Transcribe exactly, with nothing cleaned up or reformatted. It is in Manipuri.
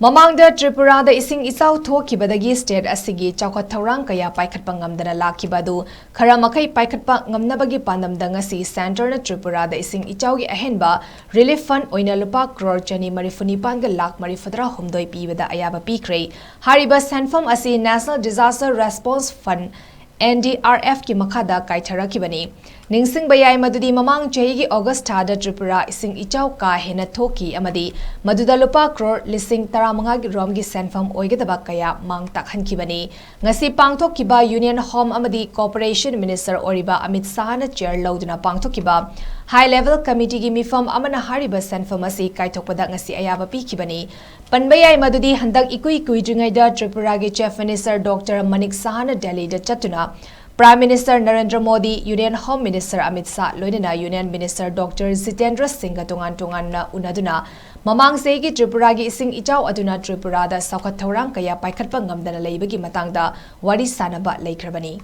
ꯃꯃꯥꯡꯗ ꯇ꯭ꯔꯤꯄꯨꯔꯥꯗ ꯏꯁꯤꯡ ꯏꯆꯥꯎ ꯊꯣꯛꯈꯤꯕꯗꯒꯤ state ꯑꯁꯤꯒꯤ ꯆꯥꯎꯈꯠ ꯊꯧꯔꯥꯡ ꯀꯌꯥ ꯄꯥꯏꯈꯠꯄ ꯉꯝꯗꯅ ꯂꯥꯛꯈꯤꯕ ꯑꯗꯨ ꯈꯔ ꯃꯈꯩ ꯄꯥꯏꯈꯠꯄ ꯉꯝꯅꯕꯒꯤ ꯄꯥꯟꯗꯝꯗ ꯉꯁꯤ centreꯅ ꯇ꯭ꯔꯤꯄꯨꯔꯥꯗ ꯏꯁꯤꯡ ꯏꯆꯥꯎꯒꯤ ꯑꯍꯦꯟꯕ relief fund ꯑꯣꯏꯅ ꯂꯨꯄꯥ ꯀ꯭ꯔꯣꯔ ꯆꯅꯤ ꯃꯔꯤꯐꯨ ꯅꯤꯄꯥꯟꯒ ꯂꯥꯈ ꯃꯔꯤꯐꯨꯇꯔꯥ ꯍꯨꯝꯗꯣꯏ ꯄꯤꯕꯗ ꯑꯌꯥꯕ ꯄꯤꯈ꯭ꯔꯦ꯫ ꯍꯥꯏꯔꯤꯕ ꯁꯦꯟꯐꯝ ꯑꯁꯤ National Disaster Response Fund, NDRFꯀꯤ ꯃꯈꯥꯗ ꯀꯥꯏꯊꯔꯛꯈꯤꯕꯅꯤ꯫ ꯅꯤꯡꯁꯤꯡꯕ ꯌꯥꯏ ꯃꯗꯨꯗꯤ ꯃꯃꯥꯡ ꯆꯍꯤꯒꯤ August ꯊꯥꯗ ꯇ꯭ꯔꯤꯄꯨꯔꯥ ꯏꯁꯤꯡ ꯏꯆꯥꯎ ꯀꯥ ꯍꯦꯟꯅ ꯊꯣꯛꯈꯤ ꯑꯃꯗꯤ ꯃꯗꯨꯗ ꯂꯨꯄꯥ ꯀ꯭ꯔꯣꯔ ꯂꯤꯁꯤꯡ ꯇꯔꯥꯃꯉꯥꯒꯤ ꯔꯣꯝꯒꯤ ꯁꯦꯟꯐꯝ ꯑꯣꯏꯒꯗꯕ ꯀꯌꯥ ꯃꯥꯡ ꯇꯥꯛꯍꯟꯈꯤꯕꯅꯤ꯫ ꯉꯁꯤ ꯄꯥꯡꯊꯣꯛꯈꯤꯕ Union Home ꯑꯃꯗꯤ Cooperation Minister ꯑꯣꯏꯔꯤꯕ ꯑꯃꯤꯠ ꯁꯥꯍꯅ chair ꯂꯧꯗꯨꯅ ꯄꯥꯡꯊꯣꯛꯈꯤꯕ High Level Committeeꯒꯤ ꯃꯤꯐꯝ ꯑꯃꯅ ꯍꯥꯏꯔꯤꯕ ꯁꯦꯟꯐꯝ ꯑꯁꯤ ꯀꯥꯏꯊꯣꯛꯄꯗ ꯉꯁꯤ ꯑꯌꯥꯕ ꯄꯤꯈꯤꯕꯅꯤ꯫ ꯄꯟꯕ ꯌꯥꯏ ꯃꯗꯨꯗꯤ ꯍꯟꯗꯛ ꯏꯀꯨꯏ ꯀꯨꯏꯗ꯭ꯔꯤꯉꯩꯗ ꯇ꯭ꯔꯤꯄꯨꯔꯥꯒꯤ Chief Minister Doctor ꯃꯅꯤꯛ ꯁꯍꯥꯅ ꯗꯦꯜꯂꯤꯗ ꯆꯠꯇꯨꯅ Prime Minister Narendra Modi, Union Home Minister Amit Shah ꯂꯣꯏꯅꯅ Union Minister Doctor ꯖꯤꯇꯦꯟꯗ꯭ꯔ ꯁꯤꯡꯒ ꯇꯣꯉꯥꯟ ꯇꯣꯉꯥꯟꯅ ꯎꯅꯗꯨꯅ ꯃꯃꯥꯡ ꯆꯍꯤꯒꯤ ꯇ꯭ꯔꯤꯄꯨꯔꯥꯒꯤ ꯏꯁꯤꯡ ꯏꯆꯥꯎ ꯑꯗꯨꯅ ꯇ꯭ꯔꯤꯄꯨꯔꯥꯗ ꯆꯥꯎꯈꯠ ꯊꯧꯔꯥꯡ ꯀꯌꯥ ꯄꯥꯏꯈꯠꯄ ꯉꯝꯗꯅ ꯂꯩꯕꯒꯤ ꯃꯇꯥꯡꯗ ꯋꯥꯔꯤ ꯁꯥꯅꯕ ꯂꯩꯈ꯭ꯔꯕꯅꯤ꯫